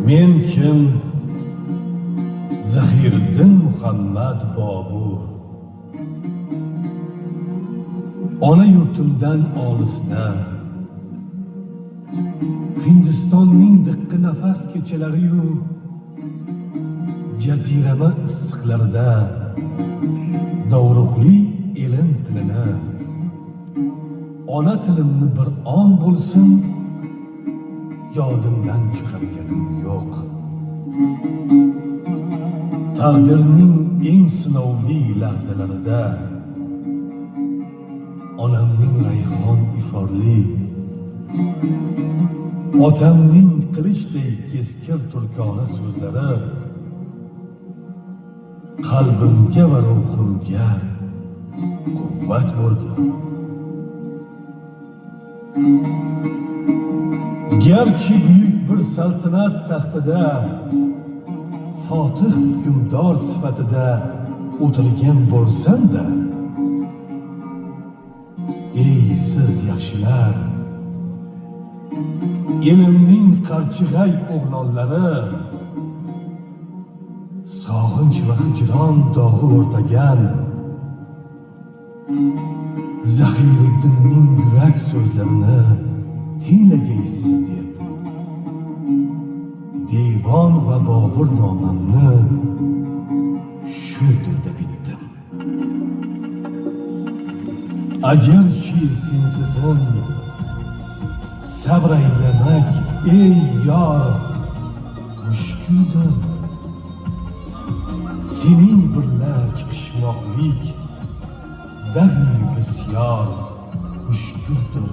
Men kim? Zahiriddin Muhammad Bobur. Ona yurtimdan olisda, Hindistonning diqqi nafas kechalari-yu jazirama issiqlarida dovruqli elim tilini, ona tilimni bir on bo'lsin yodimdan chiqarganim yo'q. Taqdirning eng sinovli lahzalarida onamning rayhon iforli, otamning qilichdek keskir turkona so'zlari qalbimga va ruhimga quvvat bo'ldi. Garchi buyuk bir saltanat taxtida fotih hukmdor sifatida o'tirgan bo'lsam-da, ey siz yaxshilar, elimning qarchig'ay o'g'lonlari, sog'inch va hijron dog'i o'rtagan Zahiriddinning yurak so'zlarini tinglagaysiz deb Devon va Bobur nomamni shu tilda bitdim. Agarchi sensizim sabr aylamak, ey yor, mushkuldir. Sening birla chiqishmoqlik dag'i bisyor mushkuldir.